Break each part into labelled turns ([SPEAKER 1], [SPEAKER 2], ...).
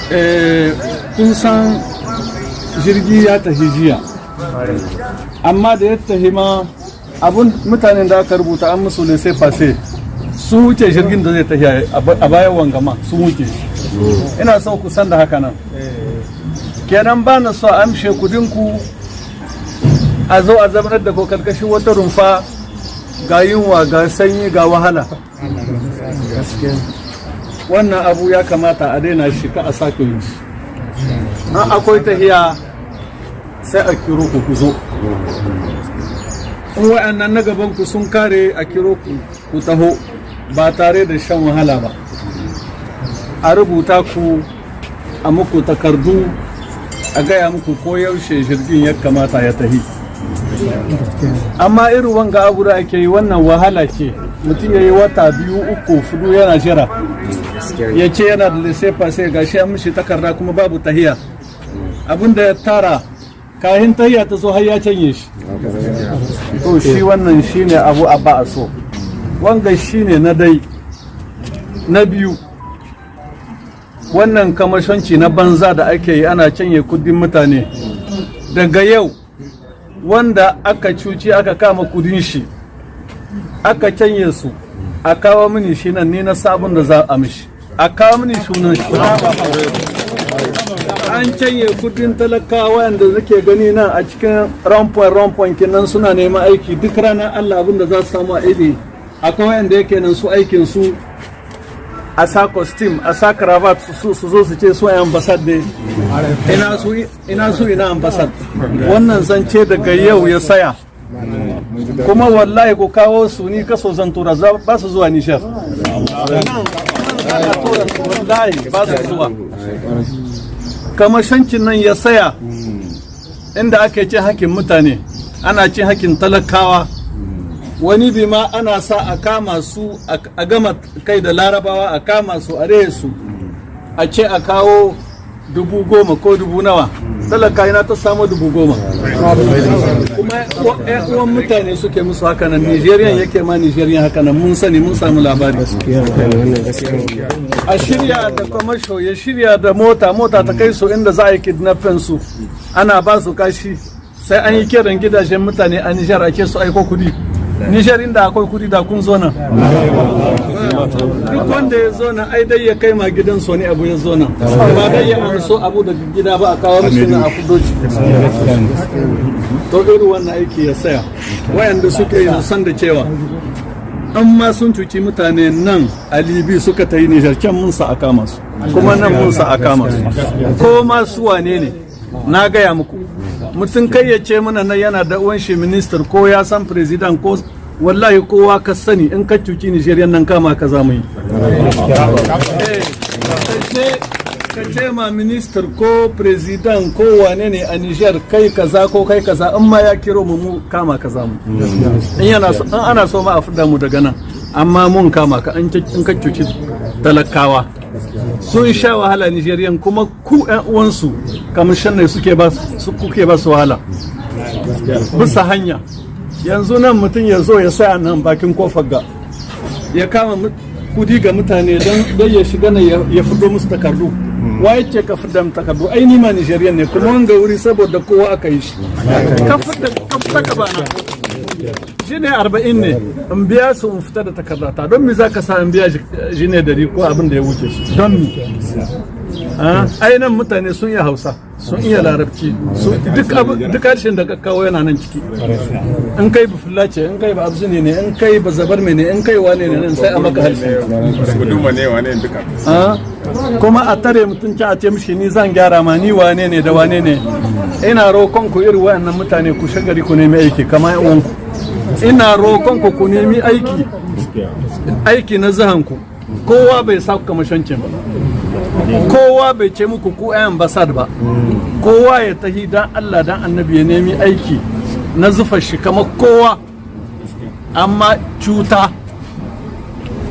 [SPEAKER 1] Kun san jirgi ya tafi jiya, amma da ya tafi ma, abun mutanen da aka rubuta an musu laissez-passer sun wuce jirgin da zai tafi a bayan wangama, sun wuce shi. Ina so ku san da haka nan. Kenan ba na so a amshe kudinku, a zo a zamanar da ko karkashin wata rumfa, ga yunwa, ga sanyi, ga wahala. Wannan abu ya kamata a daina shi, ka a sake yin shi. An akwai tahiya, sai a kiro ku, ku zo. In wa'annan na gaban ku sun kare, a kiro ku, ku taho ba tare da shan wahala ba. A rubuta ku, a muku takardu, a gaya muku ko yaushe jirgin ya kamata ya tahi. Amma irin wanga abu da ake yi, wannan wahala ce. Mutum ya yi wata 2, 3, 4 yana jira, ya ce yana da laissez-passer, ga shi an mishi takarda kuma babu tahiya. Abin da ya tara kahin tahiya ta zo har ya canye shi. To, shi wannan shine abu a ba a so. Wanga shine na dai. Na biyu, wannan kamashanci na banza da ake yi, ana canye kudin mutane. Daga yau, wanda aka cuci, aka kama kudin shi, aka canye su, a kawo mini shi nan. Ni na sabon da za a mishi. A kawo mini sunan shi. An canye kudin talakawa wanda nake gani nan a cikin rond-point rond-point kenan, suna neman aiki duk ranar Allah, abin da za su samu a iri. Akwai wanda yake nan, su aikin su a sa costume, a sa cravat, su zo su ce su ambassade ne. Ina su, ina su, ina ambassade? Wannan zance daga yau ya saya. Kuma wallahi ku kawo su, ni kaso zan tura, ba su zuwa Nijar. Wallahi ba su zuwa. Kamashancin nan ya saya, inda ake cin hakkin mutane, ana cin hakkin talakawa. Wani bi ma ana sa a kama su, a gama kai da Larabawa, a kama su, a reye su, a ce a kawo 10,000 ko dubu nawa. Talaka ina ta samu 10,000? Kuma yan uwan mutane suke musu haka nan. Nigerian yake ma Nigerian haka nan. Mun sani, mun samu labari. A shirya da kwamasho, ya shirya da mota, mota ta kai su inda za a yi kidnapping su, ana ba su kashi. Sai an yi kiran gidajen mutane a Nijar, ake su aiko kudi. Nijar inda akwai kudi, da kun zo nan? Duk wanda ya zo nan, ai dai ya kai ma gidan su wani abu ya zo nan, ba dai ya amso abu daga gida ba, a kawo mishi na a fudoci. To, irin wannan aiki ya tsaya. Wayanda suke yi san da cewa an ma sun cuci mutane nan a Libi, suka ta yi Nijar, can mun sa a kama su, kuma nan mun sa a kama su, ko ma su wane ne. Na gaya muku, mutum kai ya ce mana nan yana da uwan shi minister ko ya san president ko, wallahi kowa ka sani, in ka cuci Nigerian nan, kama ka za mu yi. Ka ce ma minister ko president ko wane ne a Niger, kai kaza ko kai kaza, in ma ya kiro mu, mu kama ka za mu. In yana so, in ana so ma a fida mu daga nan, amma mun kama ka in ka cuci talakawa. Sun sha wahala Nigerian, kuma ku ƴan uwansu kamishin ne suke ba su, kuke ba su wahala bisa hanya. Yanzu nan mutum ya zo ya saya nan bakin kofar ga, ya kama kudi ga mutane don ya shiga nan ya fito musu takardu. Waye ce ka fidda takardu? Ai ni ma Nigerian ne. Kuma wanga wuri saboda kowa aka yi shi. Ka fidda, ka fita ka bana jine 40 ne, in biya su in fita da takardata. Don me za ka sa in biya jine 100 ko abin da ya wuce shi? Don me? Ai nan mutane sun iya Hausa, sun iya Larabci, duk harshen da ka kawo yana nan ciki. In kai ba ce, in kai ba abzini ne, in kai ba zabarme ne, in kai wane ne, nan sai a maka harshen.
[SPEAKER 2] Guduma ne, wane duka.
[SPEAKER 1] Kuma a tare mutum a ce mishi ni zan gyara ma, ni wane ne da wane ne. Ina roƙon ku, irin wayannan mutane, ku shagari, ku nemi aiki kamar yan uwanku. Ina roƙon ku, ku nemi aiki, aiki na zahanku. Kowa bai sa ku kamashancin ba, kowa bai ce muku ku 'yan ambassade ba. Kowa ya tahi dan Allah dan Annabi ya nemi aiki na zufa shi kamar kowa. Amma cuta,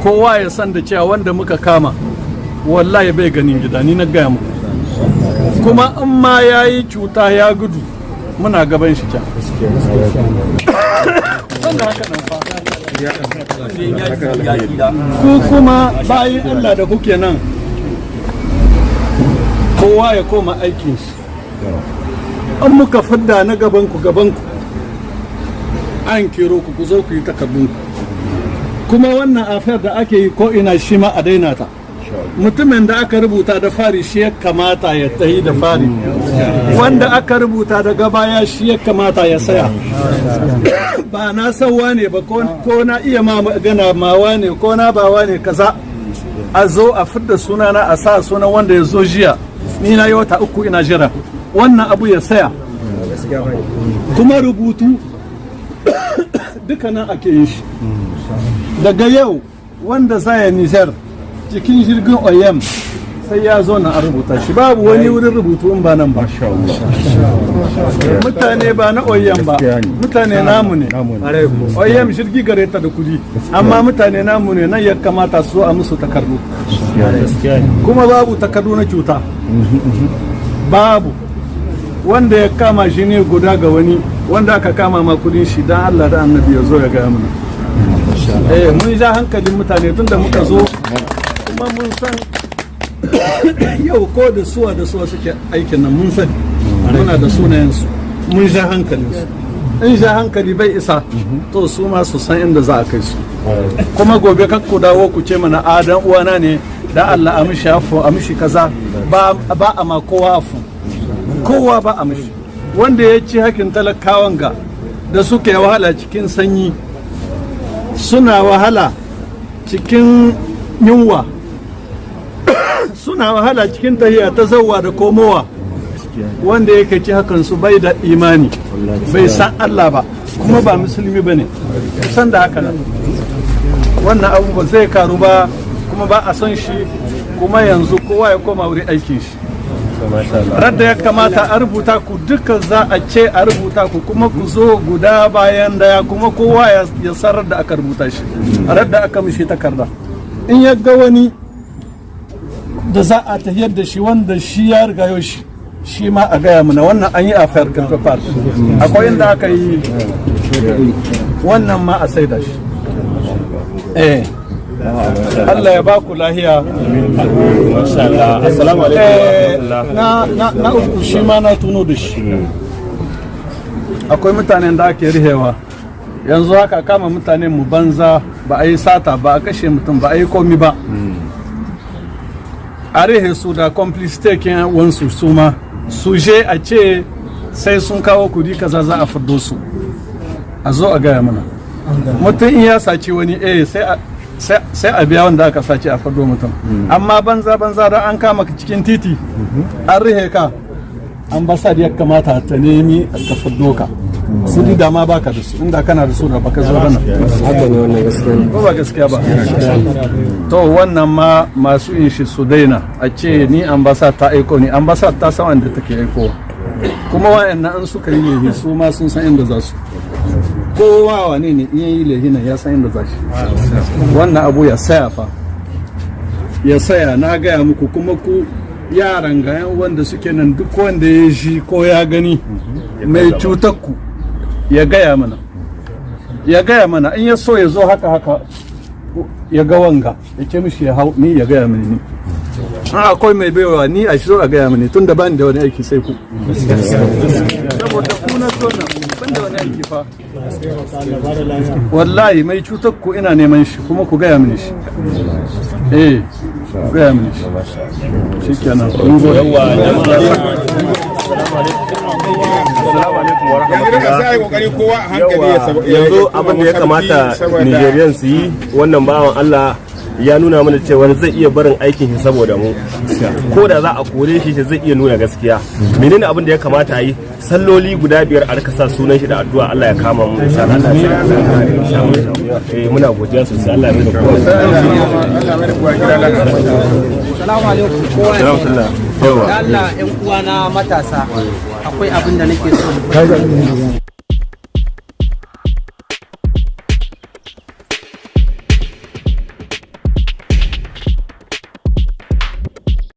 [SPEAKER 1] kowa ya san da cewa wanda muka kama, wallahi bai ganin gida. Ni na gaya muku. Kuma in ma ya yi cuta ya gudu, muna gaban shi can. Wanda haka nan fa. Ku kuma bayin Allah da kuke nan, Kowa ya koma aikin shi. An muka fidda na gabanku gabanku, an kero ku, ku zo ku yi takardunku. Kuma wannan affaire da ake yi ko ina, shi ma a daina ta. Mutumin da aka rubuta da fari, shi ya kamata ya tahi da fari. Wanda aka rubuta daga baya, shi ya kamata ya saya. Ba na san wane ba, ko na iya ma magana ma wane, ko na ba wane kaza, a zo a fidda sunana, a sa sunan wanda ya zo jiya. Ni na yi wata 3 ina jira. Wannan abu ya saya. Kuma rubutu duka nan ake yin shi. Daga yau, wanda za ya Nijar cikin jirgin OIM, sai ya zo na a rubuta shi. Babu wani wurin rubutu in ba nan ba. Mutane ba na OIM ba, mutane namu ne. OIM jirgi gare ta da kudi, amma mutane namu ne. Nan ya kamata su zo a musu takardu. Kuma babu takardu na cuta, babu. Wanda ya kama shi ne guda ga wani wanda aka kama ma kudin shi, dan Allah da Annabi ya zo ya gaya mana. Eh, mun ja hankalin mutane tunda muka zo, kuma mun san yau ko da suwa da suwa suke aikin nan. Mun sani, muna da sunayensu. Mun ja hankalinsu. In ja hankali bai isa, to su ma su san inda za a kai su. Kuma gobe kar ku dawo ku ce mana a dan uwana ne, da Allah a mishi afu, a mishi kaza. Ba ba a ma kowa afu, kowa ba a mishi. Wanda ya ci hakin talakawan ga da suke wahala cikin sanyi, suna wahala cikin yunwa, suna wahala cikin tahiya ta zauwa da komowa, wanda yake ci hakan su bai da imani, bai san Allah ba, kuma ba musulmi ba ne. San da haka nan, wannan abu ba zai karu ba, kuma ba a son shi. Kuma yanzu kowa ya koma wuri aikin shi. Radda ya kamata a rubuta ku duka, za a ce a rubuta ku, kuma ku zo guda bayan daya. Kuma kowa ya sarar da aka rubuta shi, radda aka mishi takarda. In ya ga wani da za a tafiyar da shi, wanda shi ya riga yau shi, shi ma a gaya mana. Wannan an yi affaire quelque part, akwai inda aka yi wannan ma, a saida shi. Eh, Allah ya ba ku lahiya.
[SPEAKER 3] Assalamu alaikum.
[SPEAKER 1] Na uku, shi ma na tuno da shi. Akwai mutanen da ake rihewa yanzu haka, kama mutane mu banza, ba a yi sata ba, a kashe mutum ba, a yi komi ba, a rihe su da complicité kin wansu. Su ma su je a ce sai sun kawo kudi kaza za a fiddo su. A zo a gaya mana. Mutum in ya saci wani, eh, sai a biya wanda aka sace, a fiddo mutum. Amma banza banza don an kama ka cikin titi an rihe ka, ambassade ya kamata ta nemi ta fiddo ka. Kudi da ma baka da su, inda kana da su da baka zo bana.
[SPEAKER 4] Haka ne, wannan gaskiya ne.
[SPEAKER 1] Ko ba gaskiya ba? To wannan ma masu yin shi su daina. A ce ni ambassade ta aiko ni, ambassade ta san wanda take aiko. Kuma wa'annan in suka yi lehi, su ma sun san inda za su. Kowa wane ne in yi lehi nan, ya san inda za shi. Wannan abu ya saya fa, ya saya. Na gaya muku. Kuma ku yaran ga yan wanda suke nan, duk wanda ya ji ko ya gani mai cutar ku, ya gaya mana, ya gaya mana. In ya so ya zo haka haka, ya ga wanga, ya ce mishi ya hau ni, ya gaya mini ni. An akwai mai baiwa ni, a shi zo a gaya mini, tun da bani da wani aiki sai ku. Saboda ku na so nan, ban da wani aiki fa wallahi. Mai cutar ku ina neman shi, kuma ku gaya mini shi. Eh, ku gaya mini shi. Shikenan, mun gode.
[SPEAKER 3] Assalamu alaikum wa
[SPEAKER 2] Yanzu da sai a yi kokari kowa a hankali ya
[SPEAKER 3] Yanzu
[SPEAKER 2] ya
[SPEAKER 3] abin da ya kamata
[SPEAKER 2] saboda-
[SPEAKER 3] Nigerian su yi, wannan bawan Allah ya nuna mana cewa zai iya barin aikin shi saboda mu. Ko da za a kore shi, shi zai iya nuna gaskiya. Menene abin da ya kamata a yi? Salloli guda biyar a rika sa sunan shi da addu'a, Allah ya kama mu insha Allah. Eh, muna godiya sosai. Allah ya mai da kowa.
[SPEAKER 2] Allah mai da kowa gida lafiya.
[SPEAKER 4] Salamu alaikum kowa ya.
[SPEAKER 3] Yawa.
[SPEAKER 4] Da Allah, ƴan uwana matasa, akwai abin da nake so mu